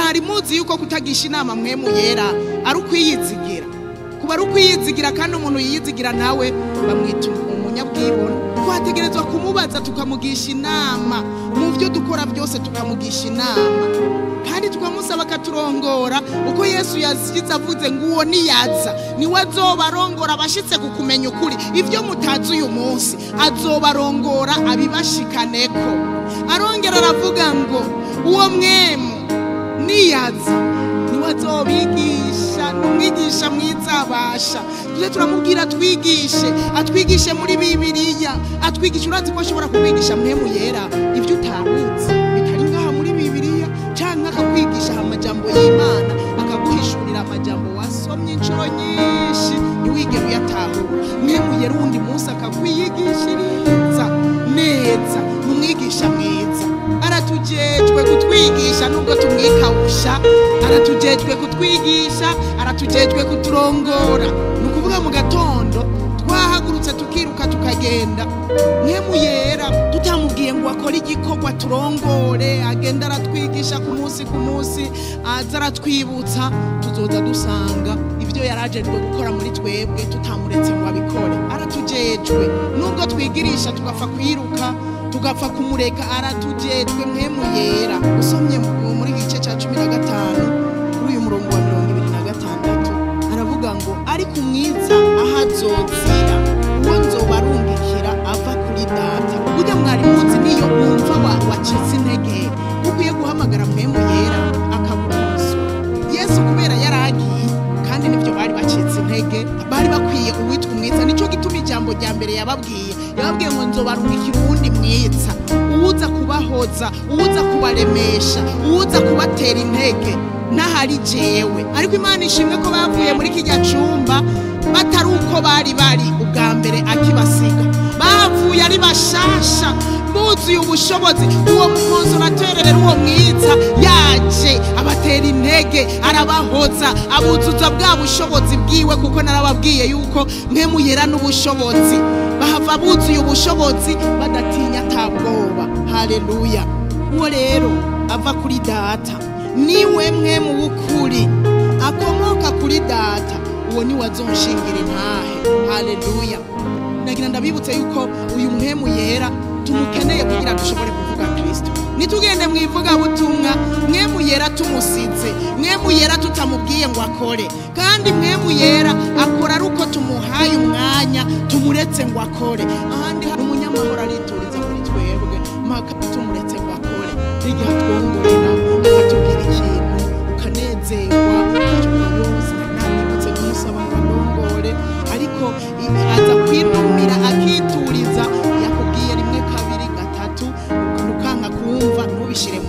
Mwari muzi yuko kutagisha inama Mpwemu Yera ari ukwiyizigira, kuba ari ukwiyizigira, kandi umuntu yiyizigira nawe bamwita umunyabwibone. Twategerezwa kumubaza tukamugisha inama mu byo dukora byose, tukamugisha inama kandi tukamusaba akaturongora uko Yesu yasize avuze ngo uwo niyaza niwe azobarongora abashitse ku kumenya ukuri. Ibyo mutazi uyu munsi azobarongora abibashikaneko. Arongera aravuga ngo uwo Mwemu niyaza niwe azobigisha, n'umwigisha mwiza abasha. Tuze turamubwira atwigishe, atwigishe muri Bibiliya, atwigishe. Urazi ko ashobora kukwigisha Mpwemu Yera ibyo utaruzi bitari ngaha muri Bibiliya, canke akakwigisha amajambo y'Imana, akaguhishurira amajambo wasomye inshuro nyinshi ntiwigere uyatahura. Mpwemu Yera uwundi munsi akakwiyigishiriza neza, n'umwigisha mwiza. Aratujejwe kutwigisha nubwo tumwikawusha, aratujejwe kutwigisha, aratujejwe kuturongora. Ni ukuvuga mu gatondo twahagurutse tukiruka tukagenda, Mpwemu Yera tutamubwiye ngo akore igikorwa turongore, agenda aratwigisha ku munsi ku munsi, aza aratwibutsa, tuzoza dusanga ibyo yarajejwe gukora muri twebwe tutamuretse ngo abikore. Aratujejwe nubwo twigirisha tugapfa kwiruka tugapfa kumureka, aratujejwe Mpwemu Yera. Usomye muri gice cya 15 kuri uyu murongo wa 26 aravuga ngo ariko umwiza ahazozira uwo nzobarungikira ava kuri Data. Burya mwari muzi niyo wumva wacitse intege ukwiye guhamagara Mpwemu Yera akagukosora. Yesu kubera yaragiye kandi nibyo bari bacitse intege, bari bakwiye uwitwa umwiza. Nico gituma ijambo rya mbere yababwiye, yababwiye ngo nzobarungikira uwundi mwiza, uwuza kubahoza, uwuza kubaremesha, uwuza kubatera intege n'ahari jewe. Ariko Imana ishimwe ko bavuye muri kijya cumba batari uko bari bari ubwa mbere akibasiga, bavuye ari bashasha buzuye ubushobozi. Uwo mukonsorateri rero, uwo mwiza yaje abatera intege, arabahoza, abuzuza bwa bushobozi bwiwe, kuko narababwiye yuko Mpwemu Yera n'ubushobozi. Bahava buzuye ubushobozi badatinya atabwoba. Haleluya. Uwo rero ava kuri Data niwe Mpwemu w'ukuri akomoka kuri Data, uwo niwe azonshingira intahe. Haleluya. Nagira ndabibutse yuko uyu Mpwemu Yera tumukeneye kugira dushobore kuvuga Kristo. Nitugende mwivuga butumwa Mpwemu Yera tumusize, Mpwemu Yera tutamubwiye ngo akore. Kandi Mpwemu Yera akora ari uko tumuhaye umwanya, tumuretse ngo akore. Ahandi umunyamahoro arituriza muri twebwe mpaka tumuretse ngo akore. Igihe atwongorera akatubwira ikintu ukanezerwa, nanibutse kumusaba ngo andongore, ariko aza kwinumira akituriza. Yakubwiye rimwe kabiri gatatu ukanka kumva, ntubishire